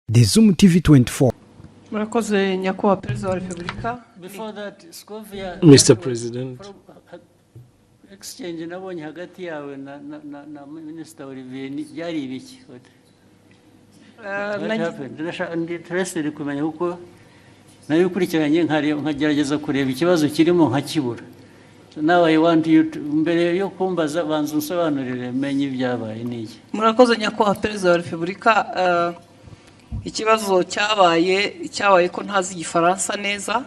The Zoom TV 24. Murakoze, Nyakubahwa Perezida wa Repubulika. Before that, Scovia. Mr. President. Exchange nabonye hagati yawe na Minister Olivier byari ibiki? What happened? Ndi interested kumenya, kuko nabikurikiranye nkagerageza kureba ikibazo kirimo nkakibura. So now I want you to, mbere yo kumbaza, banza unsobanurire menye ibyabaye n'iki. Murakoze, Nyakubahwa Perezida wa Repubulika. Ikibazo cyabaye ko ntazi Igifaransa neza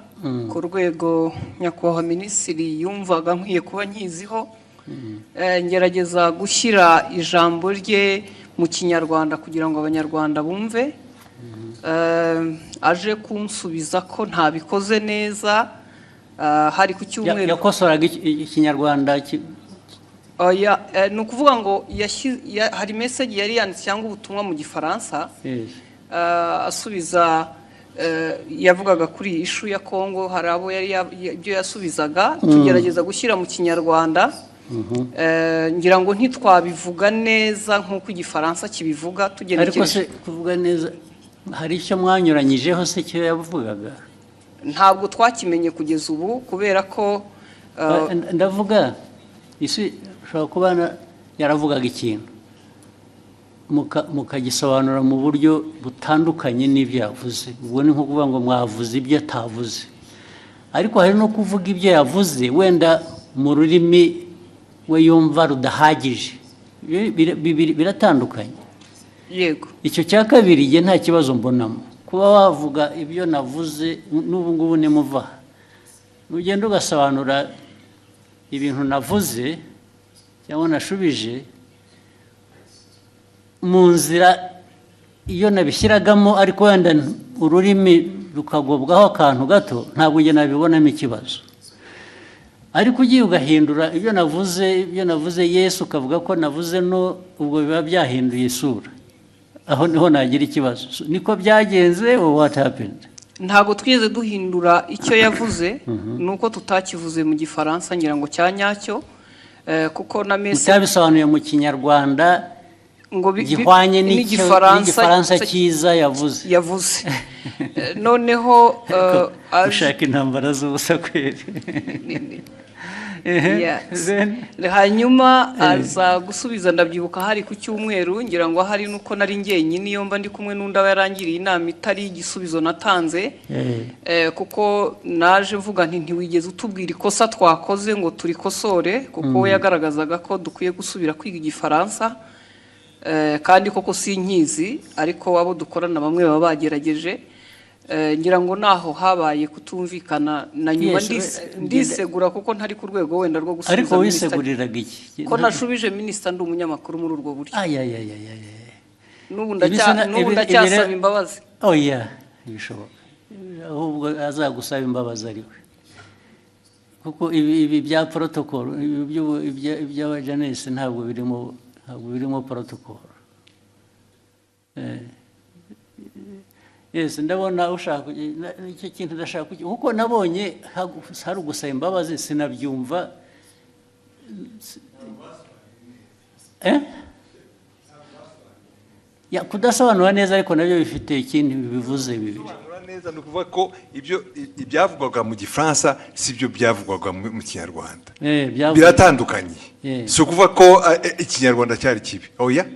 ku rwego Nyakubahwa Minisitiri yumvaga nkwiye kuba nkiziho. Ngerageza gushyira ijambo rye mu Kinyarwanda kugira ngo Abanyarwanda bumve. Aje kunsubiza ko ntabikoze neza, hari ku cyumweru. Yakosoraga Ikinyarwanda Oya, ni ukuvuga ngo hari message yari yanditse cyangwa ubutumwa mu Gifaransa. Asubiza, yavugaga kuri iyi issue ya Kongo, hari abo yari ibyo yasubizaga tugerageza gushyira mu Kinyarwanda. Ngira ngo ntitwabivuga neza nk'uko Igifaransa kibivuga Ariko tugenekereje. se kuvuga neza, hari icyo mwanyuranyijeho se icyo yavugaga? Ntabwo twakimenye kugeza ubu kubera ko Ndavuga isi ushobora kuba yaravugaga ikintu mukagisobanura mu buryo butandukanye n'ibyo yavuze. Ubwo ni nko kuvuga ngo mwavuze ibyo atavuze, ariko hari no kuvuga ibyo yavuze wenda mu rurimi we yumva rudahagije. Biratandukanye. Yego. Icyo cya kabiri njye nta kibazo mbonamo. Kuba wavuga ibyo navuze n'ubu ngubu, nimuva ugenda ugasobanura ibintu navuze cyangwa nashubije mu nzira iyo nabishyiragamo, ariko wenda ururimi rukagobwaho akantu gato, ntabwo njye nabibonamo ikibazo. Ariko ugiye ugahindura ibyo navuze yes, ukavuga ko navuze no, ubwo biba byahinduye isura. Aho niho nagira ikibazo. So, niko byagenze or what happened? Ntabwo twigeze duhindura icyo yavuze, ni uko tutakivuze mu Gifaransa ngira ngo cya nyacyo, kuko na message Mutabisobanuye mu Kinyarwanda ngo gihwanye n'Igifaransa n'Igifaransa cyiza yavuze. Yavuze. Noneho Ushaka intambara z'ubusa kweri. Yes. Then Hanyuma aza gusubiza, ndabyibuka hari ku cyumweru, ngira ngo ahari nuko nari njyenyine, iyo mba ndi kumwe n'undi aba yarangiriye inama itari igisubizo natanze. Kuko naje mvuga nti: "Ntiwigeze utubwira ikosa twakoze ngo turikosore," kuko we yagaragazaga ko dukwiye gusubira kwiga Igifaransa. Kandi koko sinkizi, ariko abo dukorana bamwe baba bagerageje. Ngira ngo naho habaye kutumvikana na nyuma. Yes, Ndisegura kuko ntari ku rwego wenda rwo gusubiza Ariko minisita. wiseguriraga iki? Ko nashubije minisita ndi umunyamakuru muri urwo buryo. Ayayayayaya. N'ubu Ibi n'ubu ndacyasaba imbabazi. Oya, ntibishoboka. Ahubwo azagusaba imbabazi ari we, kuko ibi bya protocol, ibi by'abajournaliste ntabwo birimo protocol. Yes, ndabona ushaka icyo kintu, ndashaka kuko nabonye hari ugusaba imbabazi, sinabyumva. Eh? Ya, kudasobanura neza ariko nabyo bifite ikindi bivuze bibiri. Gusobanura neza ni ukuvuga ko ibyavugwaga mu Gifaransa si byo byavugwaga mu Kinyarwanda. Biratandukanye. Si ukuvuga ko Ikinyarwanda cyari kibi, oya,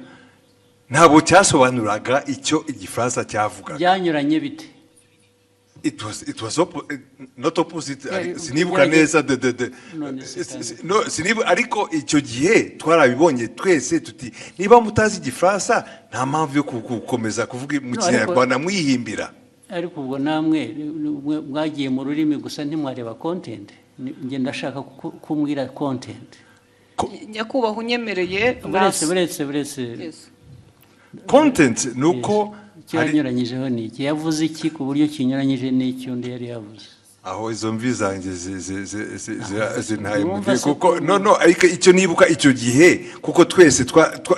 ntabwo cyasobanuraga icyo Igifaransa cyavugaga. Byanyuranye bite? It was not opposite. Sinibuka neza de None se kandi. No, sinibuka, ariko icyo gihe twarabibonye twese tuti: "Niba mutazi Igifaransa, nta mpamvu yo gukomeza kuvuga mu No, Kinyarwanda mwihimbira." Ariko ubwo namwe mwagiye mu rurimi gusa, ntimwareba content. Njye ndashaka kumbwira content. Nyakubahwa, unyemereye Buretse, buretse, buretse. Yes. Content ni uko Icyo hari yanyuranyijeho ni iki? Yavuze iki ku buryo kinyuranyije n'icyo undi yari yavuze? Aho izo mvi zanjye zintaye mu Numva gihe se kuko no, ariko icyo nibuka icyo gihe, kuko twese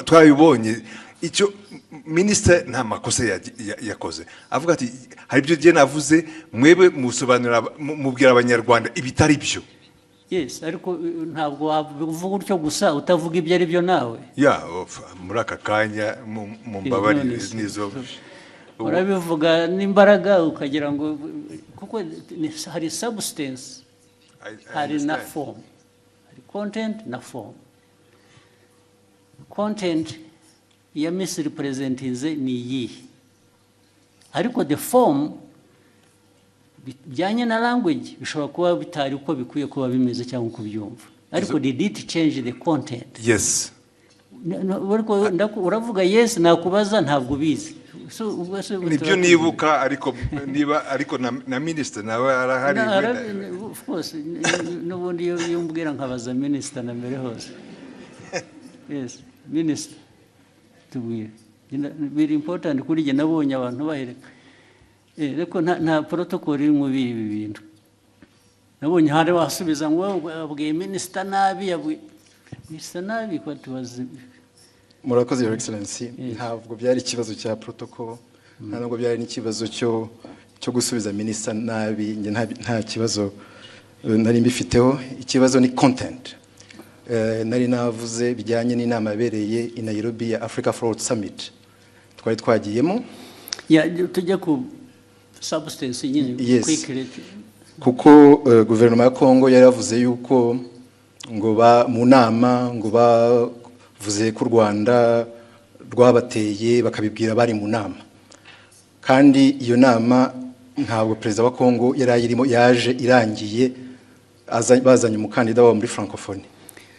twabibonye, icyo minisitiri nta makosa yakoze, avuga ati: "Hari ibyo gihe navuze, mwebwe musobanurira mubwira Abanyarwanda ibitari byo." Yes, ariko ntabwo wavuga utyo gusa utavuga ibyo ari byo nawe. Ya, muri aka kanya mu mbabarire. None se- Nizo. Urabivuga n'imbaraga ukagira ngo kuko hari substance, I hari na understand. form, hari content na form. Content ya misrepresentinze ni iyihe? Ariko the form bijyanye na language bishobora kuba bitari uko bikwiye kuba bimeze cyangwa uko ubyumva, ariko did it change the content? Yes. Ariko uravuga yes, nakubaza ntabwo ubizi. So, ubwo se Nibyo nibuka, ariko niba ariko na minisitiri nawe arahari. Of course, n'ubundi iyo umbwira nkabaza minisita na mbere hose. Yes, minisita, tubwire. Biri important kuri jye. Nabonye abantu bahereka. Ariko nta protocol iri muri ibi bintu. Nabonye hari wasubiza ngo abwiye minisita nabi, yabwiye minisita nabi ko tubazi. Murakoze, Your Excellency. Yes. Ntabwo byari ikibazo cya protocol, nta nubwo byari n'ikibazo cyo gusubiza minisita nabi. Njye nta kibazo nari mbifiteho. Ikibazo ni content. Nari navuze bijyanye n'inama yabereye i Nairobi ya Africa Forward Summit twari twagiyemo. Ya, tujye ku substance nyine. Yes. Quickly. Kuko guverinoma ya Kongo yari yavuze yuko ngo ba mu nama ngo bavuze ko u Rwanda rwabateye, bakabibwira bari mu nama, kandi iyo nama ntabwo perezida wa Kongo yari ayirimo, yaje irangiye, bazanye umukandida wabo muri Francophonie.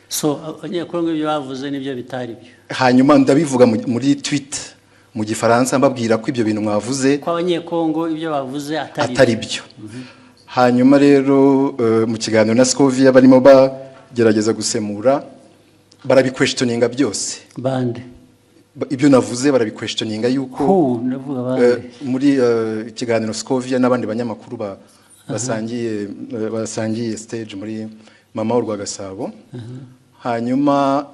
So Abanyekongo ibyo bavuze nibyo bitari byo? Hanyuma ndabivuga muri tweet mu Gifaransa, mbabwira ko ibyo bintu mwavuze ko Abanyekongo ibyo bavuze atari atari byo. Hanyuma rero mu kiganiro na Scovia barimo bagerageza gusemura, barabiquestioninga byose. Bande? Ibyo navuze barabiquestioninga yuko Who? Ndavuga bande? Muri ikiganiro Scovia n'abandi banyamakuru basangiye stage muri Mama Urwagasabo. Hanyuma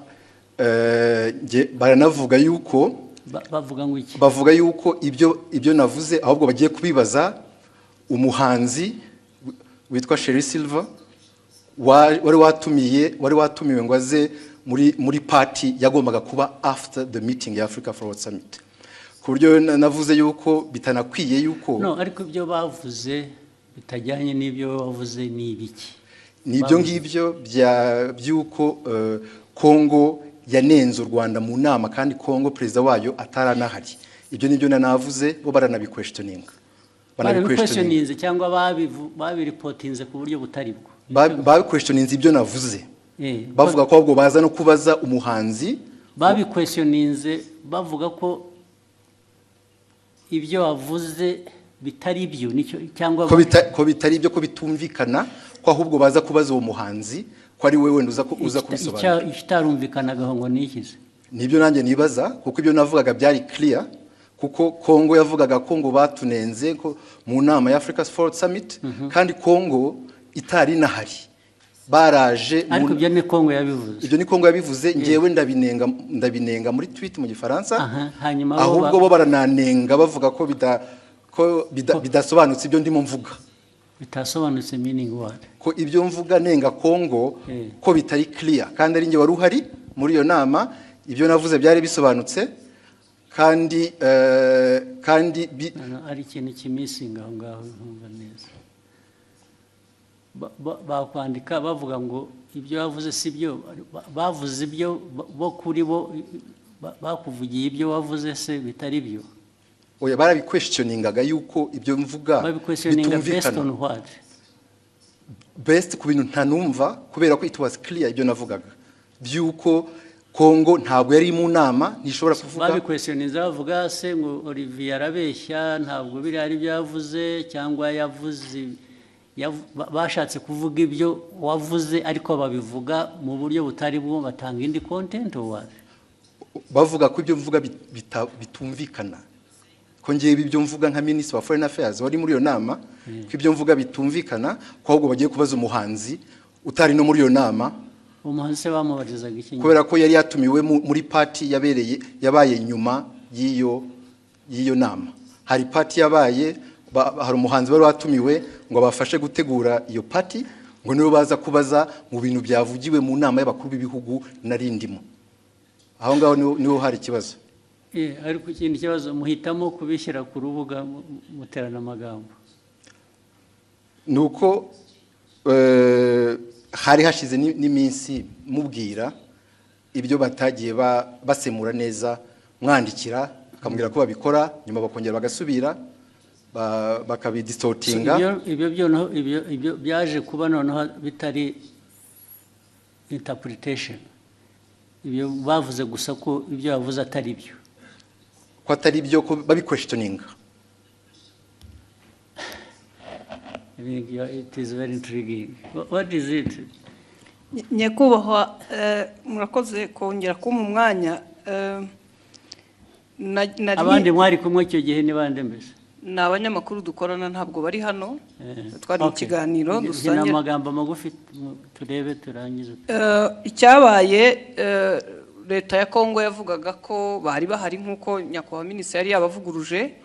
baranavuga yuko Bavuga ngo iki? Bavuga yuko ibyo navuze ahubwo bagiye kubibaza umuhanzi witwa Sherrie Silver wari watumiwe ngo aze muri party yagombaga kuba after the meeting ya Africa Forward Summit, ku buryo navuze yuko bitanakwiye yuko No, ariko ibyo bavuze bitajyanye n'ibyo bavuze ni ibiki? Ni ibyo Bavuze. ngibyo by'uko Kongo yanenze u Rwanda mu nama, kandi Kongo perezida wayo ataranahari. Ibyo nibyo nanavuze, bo baranabiquestioninga. Barabiquestioninze cyangwa babireportinze ku buryo butari bwo? Babiquestioninze ibyo navuze, bavuga ko ahubwo baza no kubaza umuhanzi. Babiquestioninze bavuga ko ibyo wavuze bitari byo, nicyo cyangwa? Ko bitari ibyo, ko bitumvikana, ko ahubwo baza kubaza uwo muhanzi, ko ari we wenda uza kubisobanura. Ikitarumvikanagaho ngo ni ikize? Nibyo nanjye nibaza, kuko ibyo navugaga byari clear, kuko Kongo yavugaga ko ngo batunenze ko mu nama ya Africa Forward Summit, kandi Kongo itari inahari, baraje Ariko ibyo ni Kongo yabivuze? Ibyo ni Kongo yabivuze. Ngewe ndabinenga muri tweet mu Gifaransa. Aha, hanyuma bo Ahubwo bo barananenga, bavuga ko bidasobanutse ibyo ndimo mvuga. Bitasobanutse meaning what? Ko ibyo mvuga nenga Kongo ko bitari clear, kandi ari njye wari uhari muri iyo nama. Ibyo navuze byari bisobanutse, kandi No, no, ari ikintu kimissinga aho ngaho ntumva neza. Bakwandika bavuga ngo ibyo bavuze si byo, bavuze ibyo bo kuri bo bakuvugiye ibyo wavuze se bitari byo? Oya, barabiquestioningaga yuko ibyo mvuga Babiquestioninga based bitumvikana. on what? Based ku bintu ntanumva, kubera ko it was clear ibyo navugaga by'uko Kongo ntabwo yari mu nama, ntishobora kuvuga. Babiquestioninze bavuga se ngo Olivier arabeshya, ntabwo biriya ari byo yavuze, cyangwa yavuze bashatse kuvuga ibyo wavuze ariko babivuga mu buryo butari bwo, batanga indi content, or what? Bavuga ko ibyo mvuga bitumvikana, ko ngewe ibyo mvuga nka minisitiri wa foreign affairs wari muri iyo nama, ko ibyo mvuga bitumvikana, ko ahubwo bagiye kubaza umuhanzi utari no muri iyo nama. Umuhanzi se bamubarizaga iki? Kubera ko yari yatumiwe muri party yabaye nyuma y'iyo nama. Hari party yabaye, hari umuhanzi wari watumiwe ngo abafashe gutegura iyo party, ngo nibo baza kubaza mu bintu byavugiwe mu nama y'abakuru b'ibihugu nari ndimo. Aho ngaho niho hari ikibazo. Ariko ikindi kibazo, muhitamo kubishyira ku rubuga muterana amagambo? Ni uko hari hashize n'iminsi mubwira ibyo batagiye basemura neza, mwandikira akamubwira ko babikora, nyuma bakongera bagasubira So, bakabidistortinga. Ibyo byo noneho, ibyo byaje kuba noneho bitari interpretation, ibyo bavuze gusa ko ibyo bavuze atari byo. Ko atari byo, ko babiquestioninga. I think it is very intriguing. What is it? Nyakubahwa, murakoze kongera kumpa umwanya. Abandi mwari kumwe icyo gihe ni bande mbese? Ni abanyamakuru dukorana, ntabwo bari hano. Twari mu kiganiro Ni dusangira. amagambo magufi, turebe turangize. Icyabaye, leta ya Kongo yavugaga ko bari bahari, nk'uko nyakubahwa minisitiri yari yabavuguruje,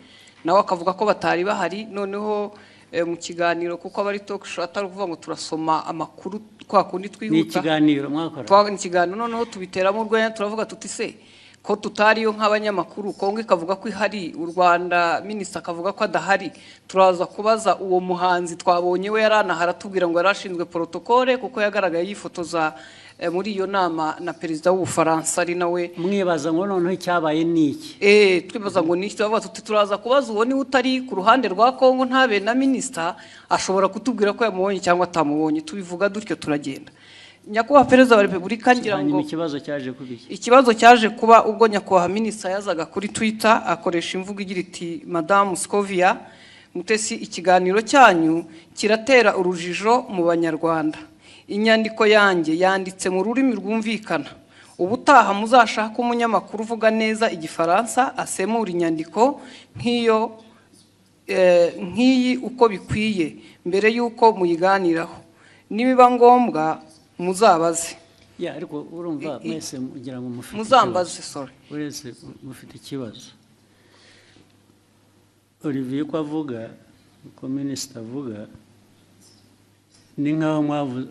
nawe akavuga ko batari bahari. Noneho mu kiganiro, kuko aba ari talk show, atari ukuvuga ngo turasoma amakuru kwa kundi Ni twihuta. ikiganiro mwakora. Ni ikiganiro, noneho tubiteramo urwenya, turavuga tuti: "Se ko tutariyo nk'abanyamakuru, Kongo ikavuga ko ihari, u Rwanda minisita akavuga ko adahari, turaza kubaza uwo muhanzi twabonye, we yari anahari, atubwira ngo yari ashinzwe protocole, kuko yagaragaye yifotoza muri iyo nama na perezida w'Ubufaransa, ari nawe." Mwibaza ngo noneho icyabaye ni iki? Twibaza ngo ni iki, turavuga tuti: "Turaza kubaza uwo, niba utari ku ruhande rwa Kongo ntabe na minisita, ashobora kutubwira ko yamubonye cyangwa atamubonye." Tubivuga dutyo, turagenda. Nyakubahwa Perezida wa Repubulika, ngira ngo Hanyuma ikibazo cyaje kuba iki? Ikibazo cyaje kuba ubwo nyakubahwa minisita yazaga kuri Twitter akoresha imvugo igira iti: "Madamu Scovia Mutesi, ikiganiro cyanyu kiratera urujijo mu Banyarwanda. Inyandiko yanjye yanditse mu rurimi rwumvikana. Ubutaha muzashake umunyamakuru uvuga neza Igifaransa asemura inyandiko nk'iyo nk'iyi uko bikwiye mbere y'uko muyiganiraho. Nibiba ngombwa muzabaze." Ya, ariko urumva mwese mugira ngo mufite Muzambaze. ikibazo. Sorry. Wese mufite ikibazo. Olivier uko avuga, uko minisita avuga, ni nk'aho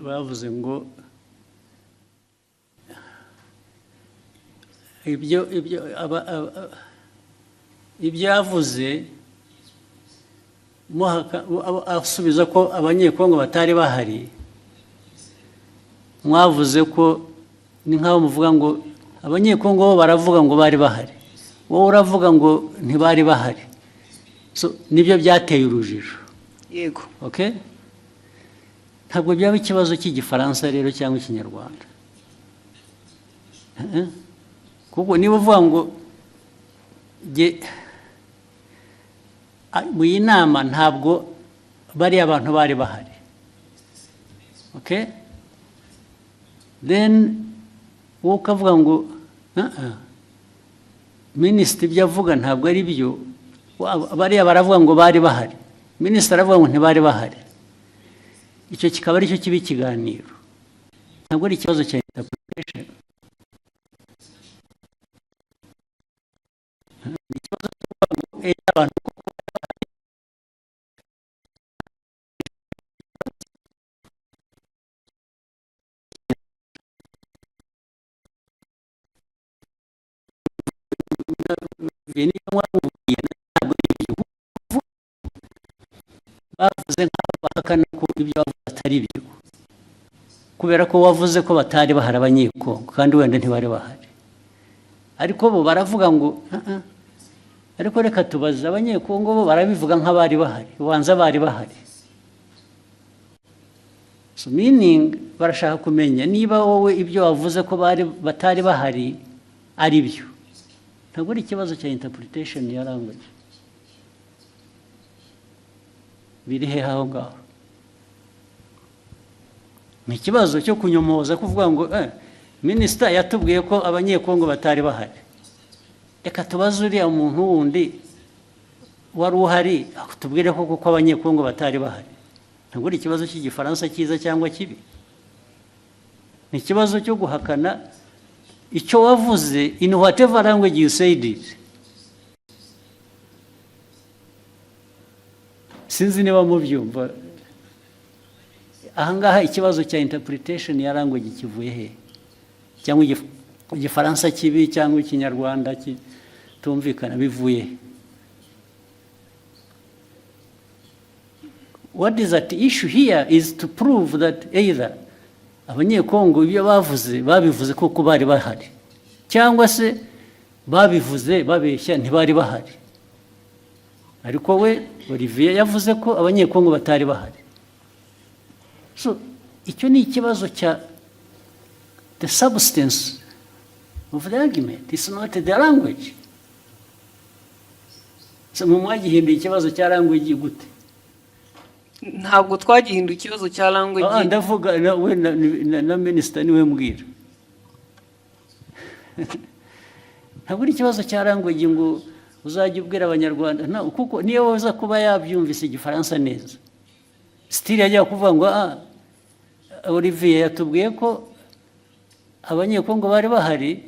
bavuze ngo ibyo yavuze asubiza ko Abanyekongo batari bahari, mwavuze ko ni nk'aho muvuga ngo Abanyekongo bo baravuga ngo bari bahari, wowe uravuga ngo ntibari bahari. So, nibyo byateye urujijo. Yego. Okay, ntabwo byaba ikibazo cy'Igifaransa rero cyangwa Ikinyarwanda. Kuko niba uvuga ngo mu iyi nama ntabwo bariya abantu bari bahari, okay, then wowe ukavuga ngo "Ah, ah, minisitiri ibyo avuga ntabwo ari byo. Bariya baravuga ngo bari bahari, minisitiri aravuga ngo ntibari bahari." Icyo kikaba aricyo kiba ikiganiro, ntabwo ari ikibazo cya interpretation. Ni ikibazo cyo kuvuga ngo abantu koko bari bahari. Niba mwamubwiye, ntabwo ari ibyo bavuze, nk'aho bahakana ko ibyo bavuze atari byo, kubera ko wavuze ko batari bahari Abanyekongo, kandi wenda ntibari bahari, ariko bo baravuga ngo "Ah, ah." Ariko reka tubaze Abanyekongo, bo barabivuga nk'abari bahari, ubanza bari bahari. So meaning barashaka kumenya niba wowe ibyo wavuze ko bari batari bahari ari byo. Ntabwo ari ikibazo cya interpretation ya language. Biri hehe aho ngaho? Ni ikibazo cyo kunyomoza, kuvuga ngo minisita yatubwiye ko Abanyekongo batari bahari, reka tubaze uriya muntu wundi wari uhari tubwire ko kuko Abanyekongo batari bahari. Ntabwo ari ikibazo cy'Igifaransa cyiza cyangwa kibi, ni ikibazo cyo guhakana icyo wavuze in whatever language you said it. Sinzi niba mubyumva. Ahangaha ikibazo cya interpretation ya language kivuye he, cyangwa Igifaransa kibi cyangwa Ikinyarwanda Bitumvikana bivuye he? What is at issue here is to prove that either Abanyekongo ibyo bavuze babivuze kuko bari bahari, cyangwa se babivuze babeshya, ntibari bahari. Ariko we Olivier yavuze ko Abanyekongo batari bahari. So icyo ni ikibazo cya the substance of the argument, it's not the language. So mu mwagihinduye ikibazo cya language gute? Ntabwo twagihinduye ikibazo cya language. Ndavuga we na minisita niwe mbwira. Ntabwo ari ikibazo cya language ngo uzajya ubwira Abanyarwanda no, kuko niyo waza kuba yabyumvise Igifaransa neza, still yajya kuvuga ngo Olivier yatubwiye ko Abanyekongo bari bahari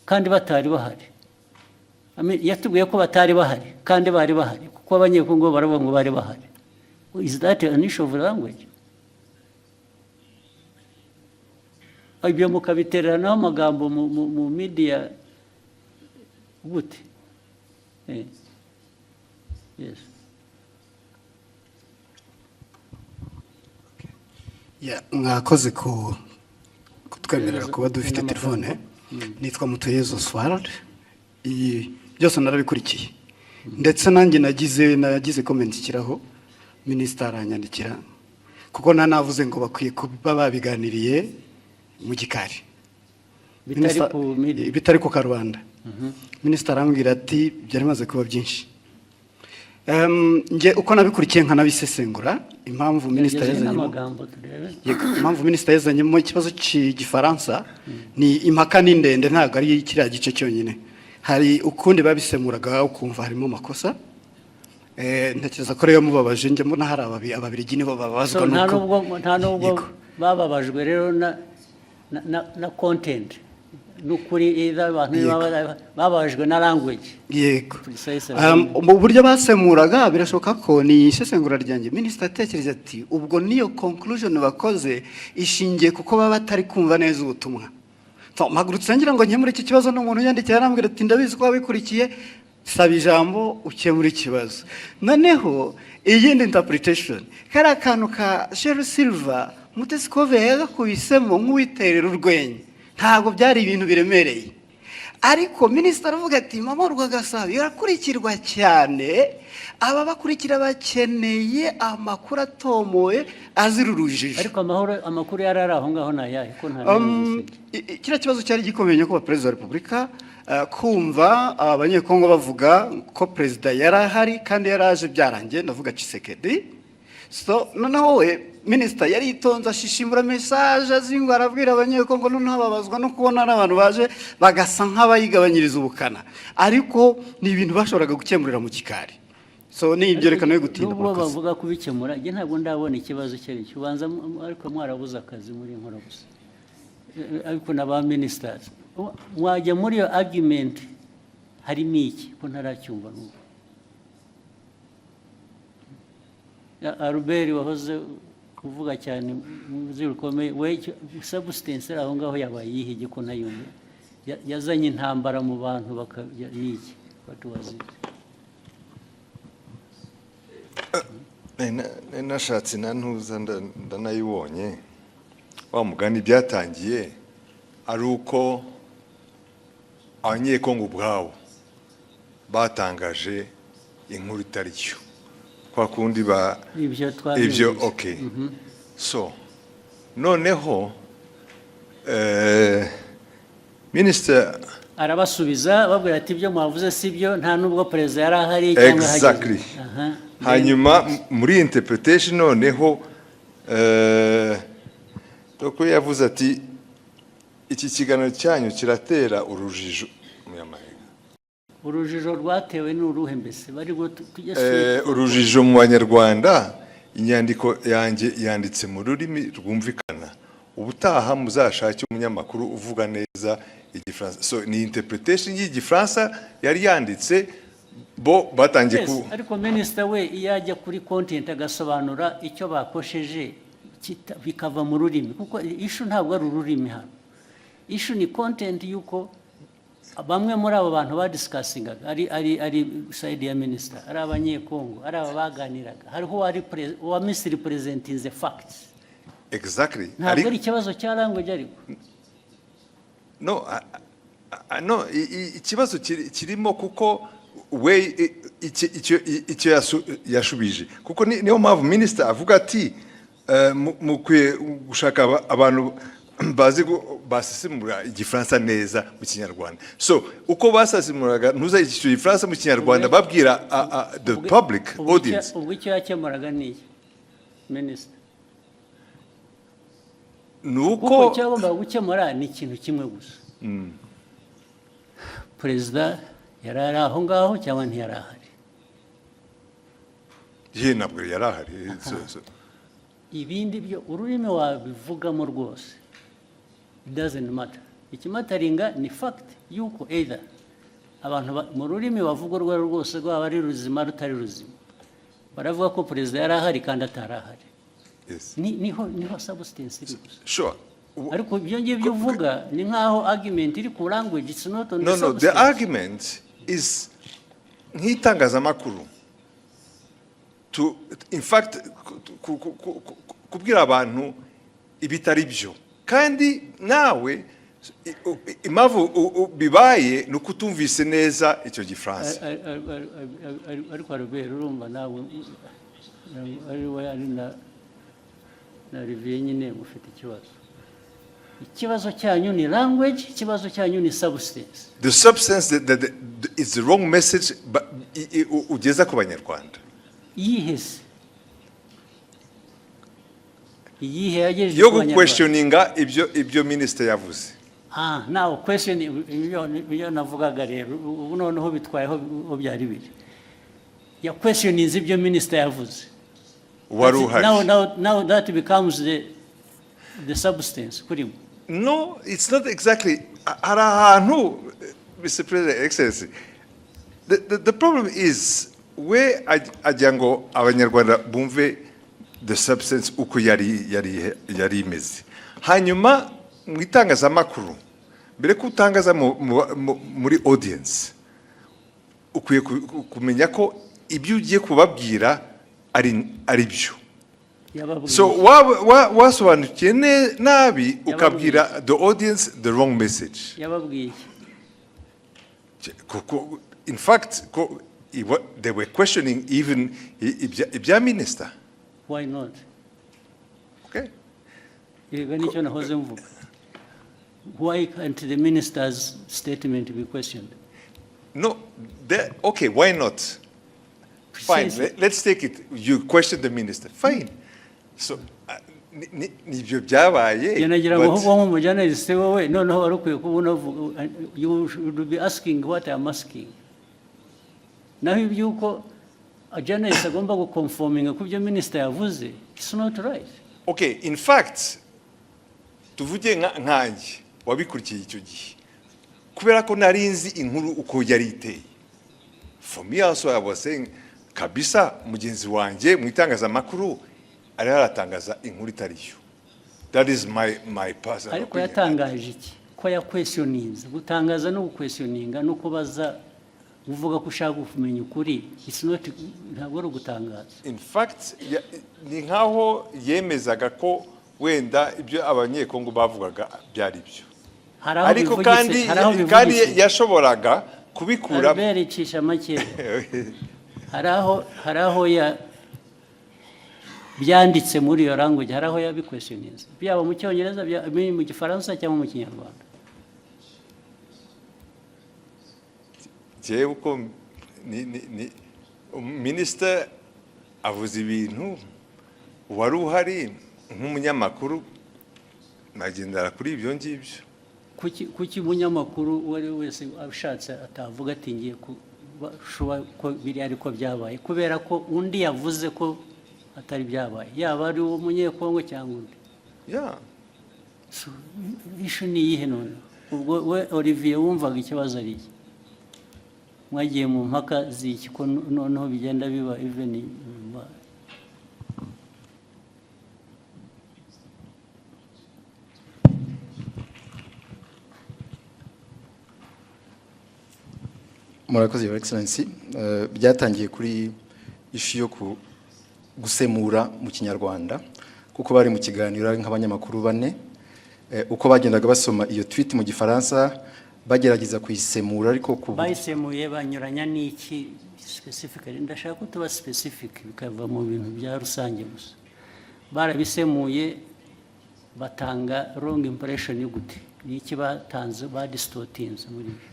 kandi batari bahari. I mean, yatubwiye ko batari bahari kandi bari bahari, kuko Abanyekongo baravuga ngo bari bahari. Is that an issue of language? Ibyo mukabitereranaho amagambo mu media gute? Yes. Yeah, mwakoze ku kutwemerera kuba dufite telefone. Nitwa Mutuyezo Oswald. Iyi byose narabikurikiye, ndetse nanjye nagize comment ikiraho, minisita aranyandikira, kuko navuze ngo bakwiye kuba babiganiriye mu gikari bitari ku media. Bitari ku karubanda. Minisita arambwira ati byari bimaze kuba byinshi. Njye uko nabikurikiye nkanabisesengura, impamvu minisita Gerageza yazanyemo n'amagambo turebe. Yego, impamvu minisita yazanyemo ikibazo cy'Igifaransa ni impaka ni ndende, ntabwo ari kiriya gice cyonyine. Hari ukundi babisemuraga ukumva harimo amakosa. Ntekereza ko rero mubabaje, njye mbona hari Ababiligi nibo bababazwa So, nta nuko nubwo Yego. bababajwe rero na content n'ukuri, either abantu bababajwe na language. Yego. Precisely. Mu buryo basemuraga, birashoboka ko ni isesengura ryanjye, minisita atekereza ati ubwo niyo conclusion bakoze ishingiye kuko baba batari kumva neza ubutumwa. So, mpagurutse ngira ngo nkemure iki kibazo, n'umuntu yandikiye arambwira ati ndabizi ko wabikurikiye, saba ijambo ukemure ikibazo. Noneho iyindi interpretation, kariya kantu ka Sherrie Silver, Mutesi Scovia yagakubisemo nk'uwiterera urwenya, ntabwo byari ibintu biremereye. Ariko minisitiri aravuga ati Mama Urwagasabo irakurikirwa cyane, aba bakurikira bakeneye amakuru atomoye azira urujijo. Ariko amahoro, amakuru yari ari aho ngaho ni ayahe ko nta Kiriya kibazo cyari gikomeye, nyakubahwa Perezida wa Repubulika, kumva Abanyekongo bavuga ko perezida yari ahari kandi yari aje byarangiye, ndavuga Tshisekedi. So noneho we minisita yari yitonze, ashishimura message azingwa, arabwira Abanyekongo, noneho babazwa no kubona n'abantu baje bagasa nk'abayigabanyiriza ubukana, ariko ni ibintu bashoboraga gukemurira mu gikari. So ni ibyo, reka nawe gutinda. Nubwo Murakoze. bavuga kubikemura, njye ntabwo ndabona ikibazo icyo ari cyo. Ubanza ariko mwarabuze akazi muri nkora gusa. Ariko na ba ministers mwajya muri iyo argument, harimo iki ko ntaracyumva n'ubu? Albert wahoze uvuga cyane mu buzima rukomeye, we substance iri aho ngaho yabaye iyihe ko ntayumve? Yazanye intambara mu bantu ni iki? What was it? Nari nashatse na ntuza ndanayibonye. Wa mugani byatangiye ari uko Abanyekongo ubwabo batangaje inkuru itari yo, kwa kundi ba Ibyo ibyo twabyumvise. Okay, so noneho minisita Arabasubiza babwira ati ibyo mwavuze si byo, nta nubwo perezida yari ahari cyangwa ahageze. Exactly. Hanyuma muri interpretation noneho doko yavuze ati iki kiganiro cyanyu kiratera urujijo Umunyamahanga. Urujijo rwatewe n'uruhe mbese bari ngo tujye Urujijo mu Banyarwanda, inyandiko yanjye yanditse mu rurimi rwumvikana, ubutaha muzashake umunyamakuru uvuga neza Igifaransa. So ni interpretation y'Igifaransa yari yanditse, bo batangiye Yes, ku ariko minisita we iyo ajya kuri content agasobanura icyo bakosheje, bikava mu rurimi, kuko issue ntabwo ari ururimi hano, issue ni content y'uko Bamwe muri abo bantu badiscussingaga, ari side ya minisita, ari Abanyekongo, ari aba baganiraga, hariho uwa misrepresentinze fact. Ntabwo ari ikibazo cya language, ariko. No, no, ikibazo kirimo kuko we icyo yashubije, kuko niyo mpamvu minisita avuga ati mukwiye gushaka abantu bazi basesemura Igifaransa neza mu Kinyarwanda. So uko basesemuraga ntuza icyo Gifaransa mu Kinyarwanda, babwira the public audience. Ubwo icyo yakemuraga ni iki, minisita? Ni Kuko uko icyo yagombaga gukemura ni ikintu kimwe gusa: perezida yari ari aho ngaho cyangwa ntiyari ahari? Ye, ntabwo yari ahari. Ibindi byo, ururimi wabivugamo rwose, it doesn't matter. Ikimatteringa ni fact yuko either abantu mu rurimi bavuga urwo ari rwo rwose, rwaba ari ruzima, rutari ruzima, baravuga ko perezida yari ahari kandi atari ahari. Niho substance iri gusa. Ariko ibyo ngibyo uvuga ni nk'aho argument iri ku language. It's not on No, the no, the substance. argument is nk'itangazamakuru to, in fact, kubwira abantu ibitari byo, kandi nawe impamvu bibaye ni uko utumvise neza icyo Gifaransa. Ariko Albert, urumva nawe ari we, ari na Olivier nyine, mufite ikibazo. Ikibazo cyanyu ni language, ikibazo cyanyu ni substance. The substance that is the wrong message, but ugeza ku Banyarwanda. Iyihe se? Iyihe yagejeje Yo ku Banyarwanda? Guquestioninga ibyo minisitiri yavuze. Ah, now question, ibyo navugaga rero ubu noneho bitwayeho aho byari biri. Ya questioning ibyo minisitiri yavuze. Wari uhari. Now that becomes the substance kuri mwe. No, it's not exactly. Hari ahantu, Mr. President, Excellency, the problem is we agira ngo Abanyarwanda bumve the substance uko yari imeze. Hanyuma mu itangazamakuru, mbere ko utangaza muri audience, ukwiye kumenya ko ibyo ugiye kubabwira ari byo. Yababwiye So wasobanukiye nabi, ukabwira the audience the wrong message. Yababwiye iki? Kuko in fact they were questioning even ibya minister. Why not? Okay. Yego, nicyo nahoze mvuga. Why can't the minister's statement be questioned? No, okay, why not? Fine. Precisely. Let's take it. You question the minister, fine. So nibyo byabaye. Njye nagira ngo ahubwo nk'umujournalist, wowe noneho wari ukwiye kuba unavuga, you should be asking what I am asking. Naho iby'uko a journalist agomba guconforminga ku byo minister yavuze, it's not right. Okay, in fact, tuvuge nkanjye wabikurikiye icyo gihe, kubera ko nari nzi inkuru uko yari iteye, for me also I was saying kabisa mugenzi wanjye mu itangazamakuru ariho aratangaza inkuru itari yo. That is my personal Ariko opinion. yatangaje iki? Ko yaquestioninze. Gutangaza no guquestioninga no kubaza uvuga ko ushaka kumenya ukuri, it's not, ntabwo ari ugutangaza. In fact, ni nkaho yemezaga ko wenda ibyo Abanyekongo bavugaga byari byo. Hari aho Ariko bivugitse, kandi hari aho kandi bivugitse. yashoboraga kubikura. Albert, icisha make. Hari aho ya byanditse muri iyo language, hari aho yabiquestioninze, byaba mu Cyongereza, byaba mu Gifaransa cyangwa mu Kinyarwanda? Jewe uko ni minisita avuze ibintu, wari uhari nk'umunyamakuru, nagendera kuri ibyo ngibyo. Kuki umunyamakuru uwo ari we wese ashatse atavuga ati ngiye kuba ko biri ariko byabaye, kubera ko undi yavuze ko atari byabaye, yaba ari uwo Munyekongo cyangwa undi? Yeah. So, issue ni iyihe none? Ubwo we Olivier, wumvaga ikibazo ari iki? Mwagiye mu mpaka z'iki, ko noneho bigenda biba even nyuma? Murakoze, Your Excellency. Byatangiye kuri issue yo gusemura mu Kinyarwanda, kuko bari mu kiganiro ari nk'abanyamakuru bane. Uko bagendaga basoma iyo tweet mu Gifaransa, bagerageza kuyisemura, ariko ku Bayisemuye banyuranya n'iki specifically? Ndashaka ko tuba specific, bikava mu bintu bya rusange gusa. Barabisemuye batanga wrong impression gute? Ni iki batanze badistortinze muri byo?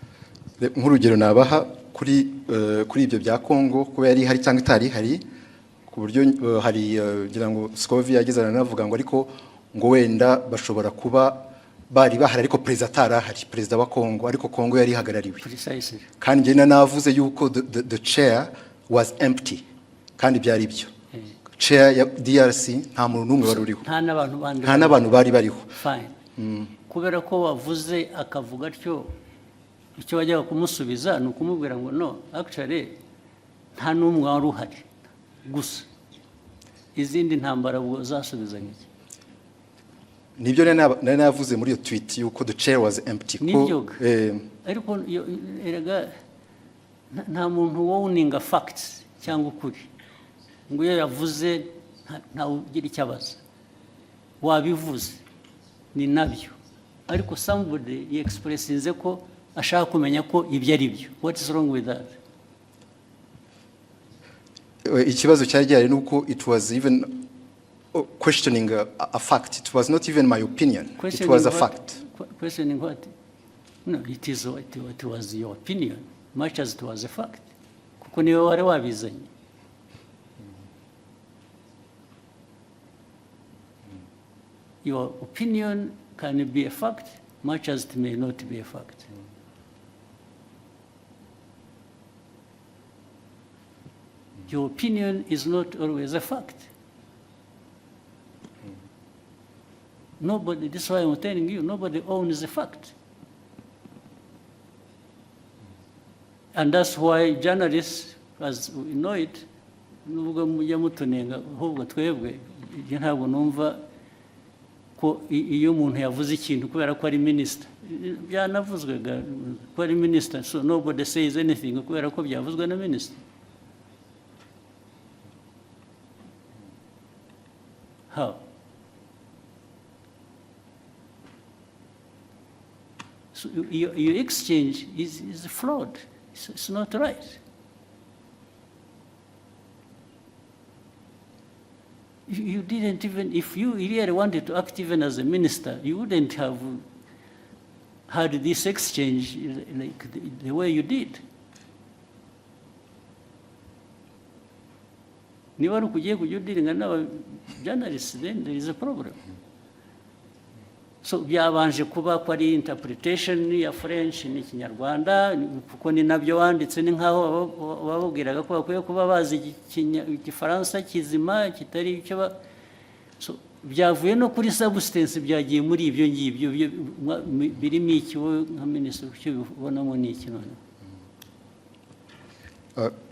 Nk'urugero nabaha kuri ibyo bya Congo, kuba yari ihari cyangwa itari ihari, ku buryo hari ngira ngo Scovia yageze aranavuga ngo ariko ngo wenda bashobora kuba bari bahari ariko perezida atari ahari, perezida wa Congo, ariko Congo yari ihagarariwe. Precisely. Kandi njye navuze yuko the chair was empty, kandi byari byo. Chair ya DRC nta muntu n'umwe wari uriho. Nta n'abantu bandi? Nta n'abantu bari bariho. Fine. Kubera ko wavuze akavuga atyo, icyo wajyaga kumusubiza ni ukumubwira ngo no, actually nta n'umwe wari uhari gusa. Izindi ntambara ubwo zasubizaga iki? Nibyo nari navuze muri iyo tweet yuko the chair was empty ko Nibyo. Ariko erega nta muntu wowninga facts cyangwa ukuri ngo iyo yavuze ntawe ugira icyo abaza. Wabivuze, ni nabyo, ariko somebody yexpressinze ko ashaka kumenya ko ibyo ari byo. What is wrong with that? Ikibazo cyari gihari nuko it was even questioning a fact. It was not even my opinion, it Questioning was a what? fact. Questioning what? No, it is what was your opinion, much as it was a fact. Kuko niwe wari wabizanye. Your opinion can be a fact, much as it may not be a fact. Your opinion is not always a fact. Nobody, this is why I'm telling you, nobody owns a fact. And that's why journalists, as we know it, nubwo mujya mutunenga, ahubwo twebwe, ibyo ntabwo numva ko iyo umuntu yavuze ikintu kubera ko ari minisita, byanavuzwe ko ari minisita, so nobody says anything kubera ko byavuzwe na minisita. How? So your exchange is flawed. It's not right. You didn't even, if you really wanted to act even as a minister, you wouldn't have had this exchange like the way you did. Niba ari ukugiye kujya udealinga n'aba journalists, then there is a problem. So byabanje kuba ko ari interpretation ya French n'Ikinyarwanda, kuko ni nabyo wanditse, ni nkaho bababwiraga ko bakwiye kuba bazi Igifaransa kizima kitari icyo ba. So byavuye no kuri substance, byagiye muri ibyo ngibyo birimo iki? Wowe nka minisitiri, icyo ubonamo ni iki noneho?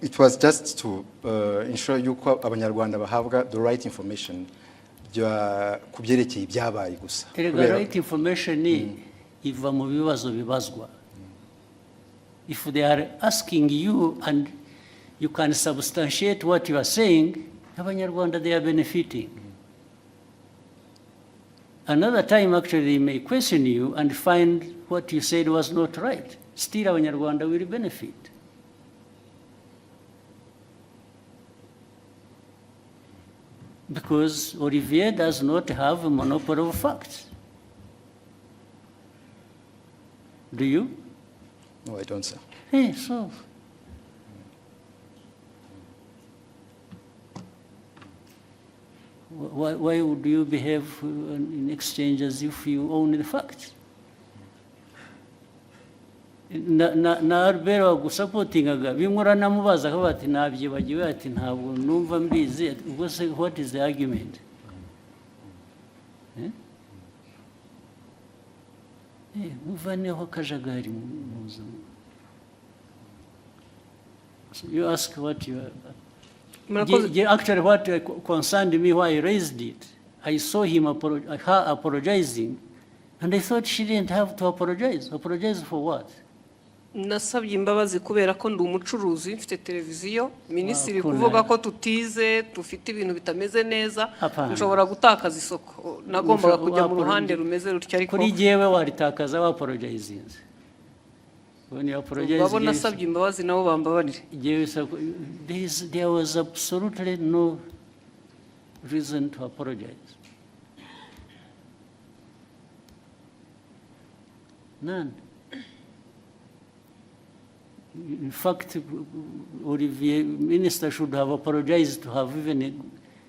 It was just to ensure yuko Abanyarwanda bahabwa the right information ku byerekeye ibyabaye gusa. Erega right information iva mu bibazo bibazwa. If they are asking you and you can substantiate what you are saying, Abanyarwanda, they are benefiting. Another time, actually, they may question you and find what you said was not right. Still, Abanyarwanda will benefit. Because Olivier does not have a monopoly of facts. Do you? No, I don't, sir. Hey, so. Why would you behave in exchange as if you own the facts? Na Albert wagusupportingaga, bimwe uranamubaza akavuga ati nabyibagiwe, ati ntabwo numva mbizi. Ubwo se what is the argument? Eh? Muvaneho akajagari mu buzima. So you ask what you are. Murakoze. Actually, what concerned me, why I raised it, I saw her apologizing, and I thought she didn't have to apologize. Apologize for what? Nasabye imbabazi kubera ko ndi umucuruzi, mfite televiziyo. Minisitiri Wakunda. kuvuga ko tutize, dufite ibintu bitameze neza, Hapana. nshobora gutakaza isoko. Nagombaga kujya mu ruhande rumeze rutyo, ariko Kuri jyewe waritakaza wapologizinze. When you apologize, babo nasabye imbabazi nabo bambabarire. Jyewe there was absolutely no reason to apologize. None. In fact, Olivier, minister should have apologized to have even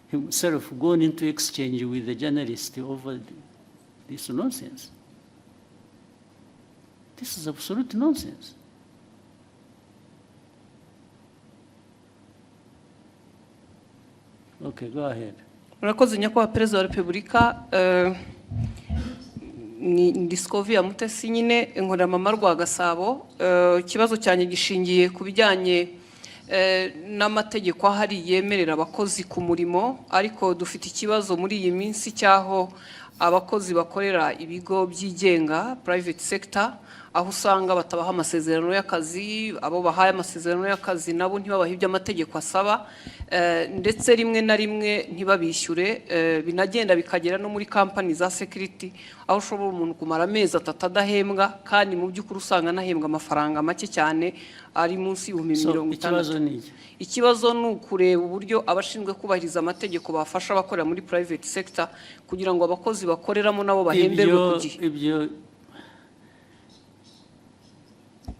himself gone into exchange with the journalist over this nonsense. This is absolute nonsense. Okay, go ahead. Murakoze, Nyakubahwa Perezida wa Repubulika. Ni Discovery Mutesi nyine, nkorera Mama rwa Gasabo. Ikibazo cyanjye gishingiye ku bijyanye n'amategeko ahari yemerera abakozi ku murimo, ariko dufite ikibazo muri iyi minsi cy'aho abakozi bakorera ibigo byigenga, private sector, aho usanga batabaha amasezerano y'akazi, abo bahaye amasezerano y'akazi nabo ntibabahe ibyo amategeko asaba, ndetse rimwe na rimwe ntibabishyure, binagenda bikagera no muri kampani za security, aho ushobora umuntu kumara amezi 3 adahembwa, kandi mu by'ukuri usanga anahembwa amafaranga make cyane ari munsi y'ibihumbi So, mirongo ikibazo itandatu. ni iki? Ikibazo ni ukureba uburyo abashinzwe kubahiriza amategeko bafasha abakorera muri private sector kugira ngo abakozi bakoreramo nabo bahemberwe ku gihe. Ibyo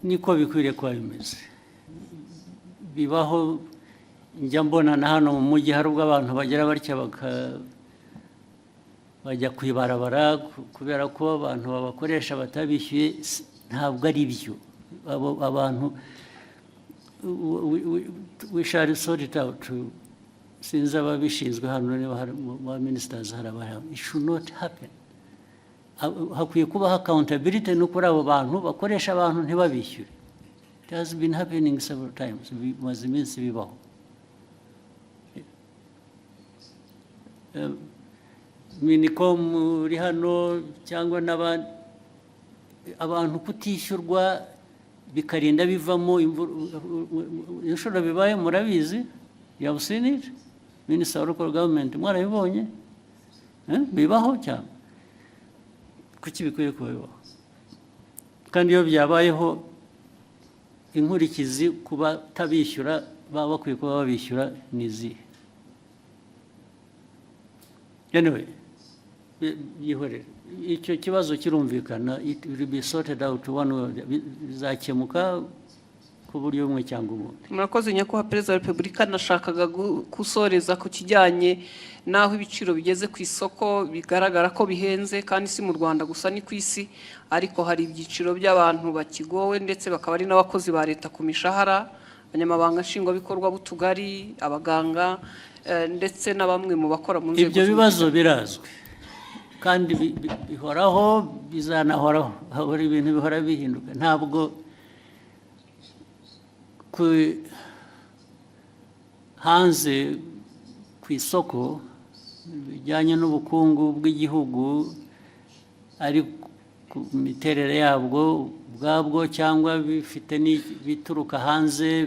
niko bikwiriye kuba bimeze. Bibaho, njya mbona na hano mu mujyi hari ubwo abantu bagira batya bajya ku ibarabara kubera ko abantu babakoresha batabishyuye. Ntabwo ari byo. Abo abantu we shall sort it out. Sinzi ababishinzwe hano niba hari mu ba ministers, hari abahari. It should not happen. Hakwiye kubaho accountability no kuri abo bantu bakoresha abantu ntibabishyure. It has been happening several times, bimaze iminsi bibaho. Minicom uri hano cyangwa n'abandi, abantu kutishyurwa bikarinda bivamo inshuro bibaye murabizi, you have seen it. Minister of Local Government, mwarabibonye? Eh, bibaho cyane. Kuki bikwiye kuba bibaho? Kandi iyo byabayeho, inkurikizi ku batabishyura, baba bakwiye kuba babishyura, ni izihe? Anyway, byihorere, icyo kibazo kirumvikana. It will be sorted out one way or bizakemuka ku buryo bumwe cyangwa ubundi. Murakoze, Nyakubahwa Perezida wa Repubulika. Nashakaga gusoreza ku kijyanye n'aho ibiciro bigeze ku isoko, bigaragara ko bihenze, kandi si mu Rwanda gusa, ni ku isi, ariko hari ibyiciro by'abantu bakigowe, ndetse bakaba ari n'abakozi ba leta ku mishahara, abanyamabanga nshingwabikorwa b'utugari, abaganga, ndetse na bamwe mu bakora mu nzego Ibyo bibazo z'umutekano. birazwi kandi bihoraho, bizanahoraho. Hahora ibintu bihora bihinduka. Ntabwo ku hanze ku isoko bijyanye n'ubukungu bw'igihugu, ari ku miterere yabwo ubwabwo cyangwa bifite n'ibituruka hanze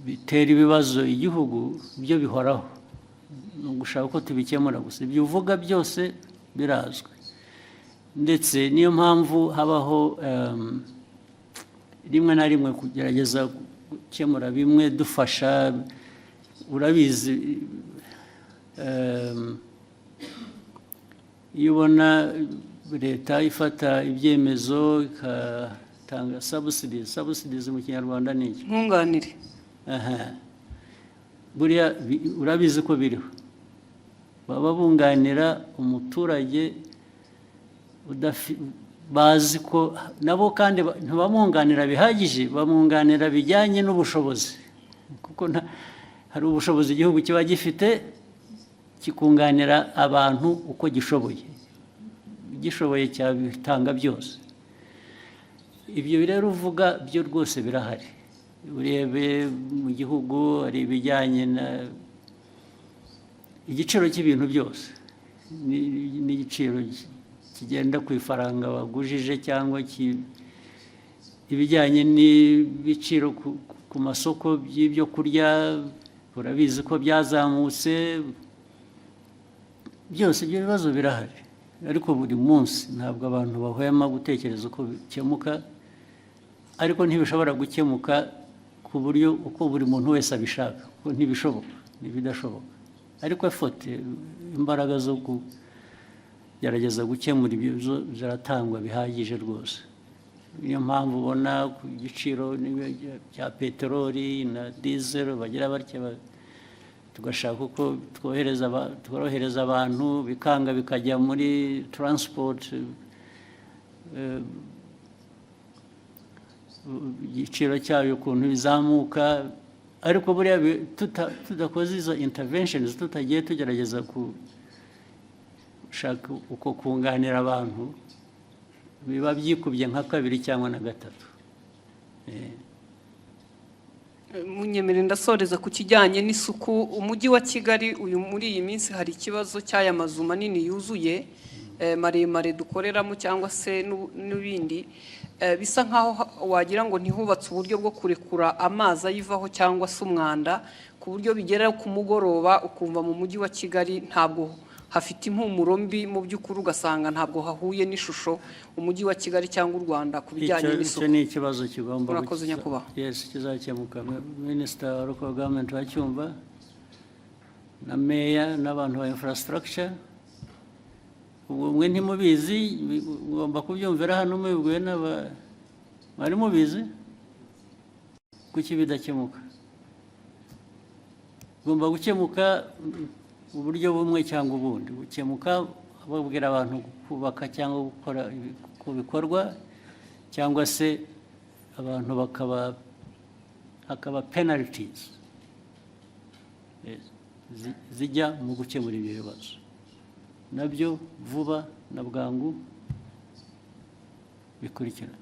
bitera ibibazo igihugu, byo bihoraho. Ni ugushaka uko tubikemura gusa. Ibyo uvuga byose birazwi, ndetse niyo mpamvu habaho rimwe na rimwe kugerageza gukemura bimwe dufasha. Urabizi, iyo ubona leta ifata ibyemezo igatanga subsidies, subsidies mu Kinyarwanda ni iki? Nkunganire. Aha. Buriya urabizi ko biriho, baba bunganira umuturage bazi ko nabo kandi ntibamwunganira bihagije, bamwunganira bijyanye n'ubushobozi, kuko hari ubushobozi igihugu kiba gifite kikunganira abantu uko gishoboye. Gishoboye cyabitanga byose. Ibyo rero uvuga byo rwose birahari. Urebe mu gihugu hari ibijyanye na igiciro cy'ibintu byose n'igiciro kigenda ku ifaranga wagujije cyangwa Ibijyanye n'ibiciro ku masoko by'ibyo kurya, urabizi ko byazamutse byose. Ibyo bibazo birahari, ariko buri munsi ntabwo abantu bahwema gutekereza uko bikemuka, ariko ntibishobora gukemuka ku buryo uko buri muntu wese abishaka, kuko ntibishoboka, ni ibidashoboka. Ariko effort, imbaraga zo kugerageza gukemura ibyo zo ziratangwa bihagije rwose. Niyo mpamvu ubona ku giciro bya peteroli na dizelo bagira batya tugashaka uko tworohereza abantu, bikanga bikajya muri transport, igiciro cyayo ukuntu bizamuka. Ariko buriya tudakoze izo interventions, tutagiye tugerageza gushaka uko kunganira abantu, biba byikubye nka kabiri cyangwa na gatatu. Munyemere ndasoreza ku kijyanye n'isuku. Umujyi wa Kigali uyu muri iyi minsi hari ikibazo cy'aya mazu manini yuzuye, maremare dukoreramo cyangwa se n'ibindi. Bisa nkaho wagira ngo ntihubatse uburyo bwo kurekura amazi ayivaho cyangwa se umwanda, ku buryo bigera ku mugoroba ukumva mu Mujyi wa Kigali ntabwo hafite impumuro mbi. Mu by'ukuri ugasanga ntabwo hahuye n'ishusho Umujyi wa Kigali cyangwa u Rwanda ku bijyanye Icyo n'isuku. ni ikibazo kigomba Murakoze, nyakubahwa. Yes, kizakemuka. Minisita wa local government bacyumva na meya n'abantu ba infrastructure. Ubwo mwe ntimubizi, mugomba kubyumvira hano mubibwiwe n'aba mwari mubizi. Kuki bidakemuka? Bigomba gukemuka mu buryo bumwe cyangwa ubundi. Gukemuka babwira abantu kubaka cyangwa gukora ku bikorwa, cyangwa se abantu bakaba hakaba penalties. Yes, zijya mu gukemura ibyo bibazo nabyo vuba na bwangu bikurikirana.